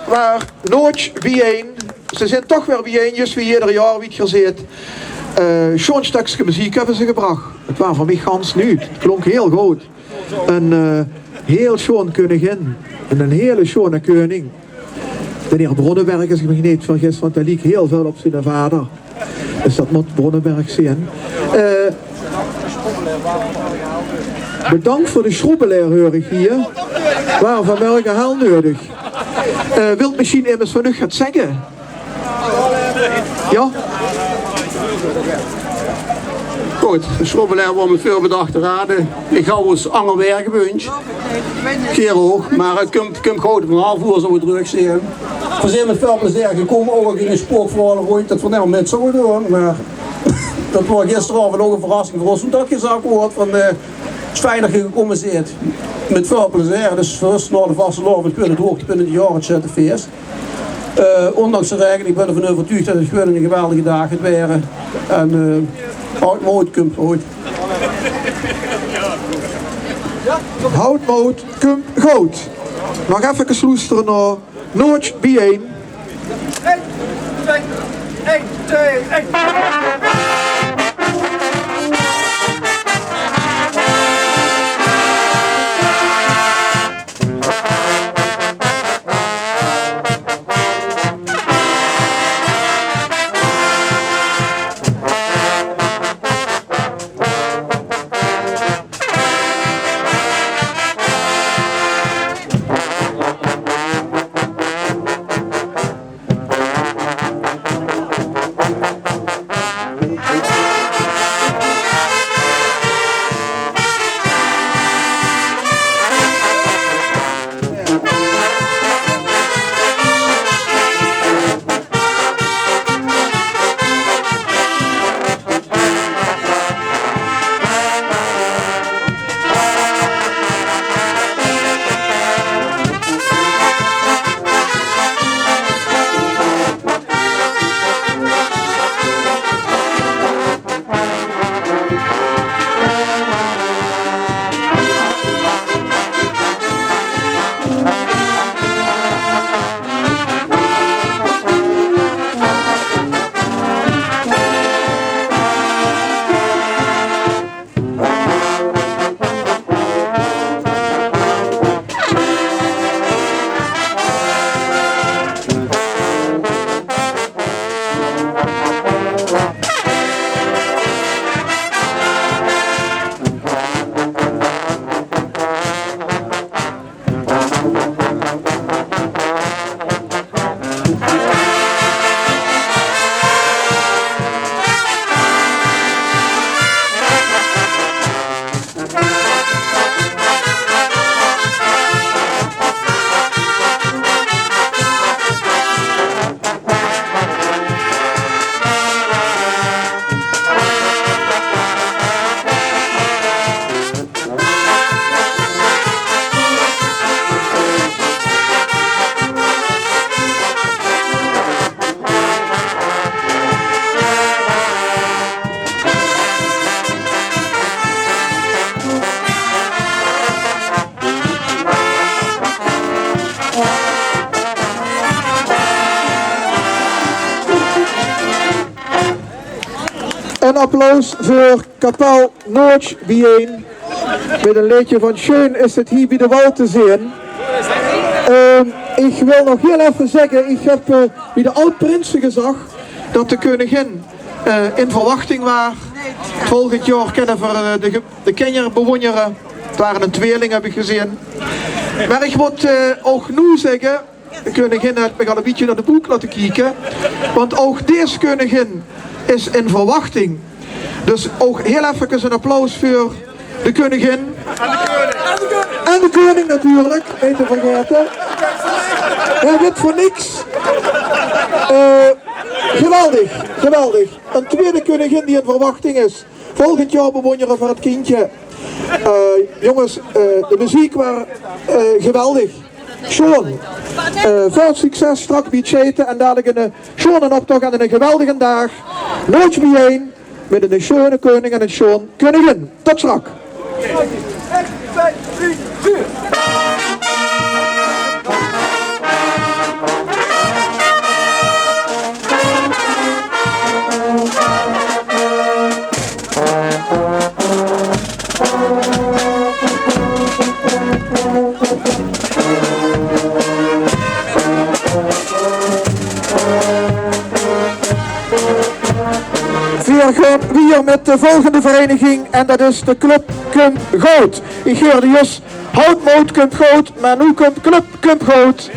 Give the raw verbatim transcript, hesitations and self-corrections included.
Waar noeats biejein. Ze zeen toch weer biejein, zjus wie jeder jaor, wie geer zeet. Eh, sjoon stökske meziek höbbe ze gebrach. 't Waar veur mich gans nuuj. 't Klonk hiel good. Ein, eh, hiel sjoon keuningin. En eine hiele sjone keuning. D'n heer Bronneberg, es ich mich neet vergis, want dae liek hiel väöl op ziene vader. Dus dat mót Bronneberg zeen. Eh, bedank veur de sjroebelaer, heur ich hie. Waar vanmörge hel neudig. Eh, wilt mesjien emes van uch get zègke? Jao? Good, de sjroebelaer waor mit väöl bedachte rade. Ich haw ós anger waer gewunsj. Geer ouch, mer 't kump, kump good, van half oer zouwe v'r trök zeen. V'r zeen mit väöl plezeer gekómme, ouch al góng 't spookverhaol róndj det v'r neet mit zouwe doon, mer det waor gisteraovend ouch ein verrassing veur ós, wie det gezag woort van, eh, 't is fijn det geer gekómme zeet. Mit väöl plezeer, dus veur ós nao de vastelaovend, ich weit 't, hoogtepunt in 't jaor, 't Sjöttefees. Eh, óndanks de raege, ich bön d'rvan euvertuug det 't gewoon eine geweldige daag geit waere. En, eh, haod mood, kump good. Haod mood, kump good. Nog effe loestere nao Noeats biejein. Ein, twee, ein, twee, ein. Ein applaus veur kapel Noeats biejein mit ein leedje van Sjeun is 't hie bie de wal te zeen. Ehm, ich wil nog hiel effe zègke, ich höb, eh, bie de aod-prinse gezag det de keuningin, eh, in verwachting waar. Volgend jaor kinne v'r, eh, de ge-, de kinjer bewónjere. 't Wore ein twieling, höb ich gezeen. Mer ich mót, eh, ouch noe zègke, de keuningin haet mich al ein bietje nao de boek laote kieke. Want ouch dees keuningin is in verwachting. Dus ouch hiel effe ein applaus veur de keuningin. En de keuning natuurlik, neet te vergaete. Hae wit veur niks. Eh, geweldig, geweldig. Ein twiede keuningin die in verwachting is. Volgend jaor bewónjere v'r 't kindje. Eh, jónges, eh, de meziek waar, eh, geweldig. Sjoon. Eh, väöl succes straks bie 't sjete en dalik ein, eh, sjonen optoch en ein geweldige daag. Noeats biejein mit ein sjone keuning en ein sjoon keuningin. Tot straks. Ein, twee, drie, veer. Veer gaon wiejer mit de volgende vereiniging en det is de Club Kump Goud. Ich heur de Jos: Houd mood, kump good, mer noe kump Club Kump Goud.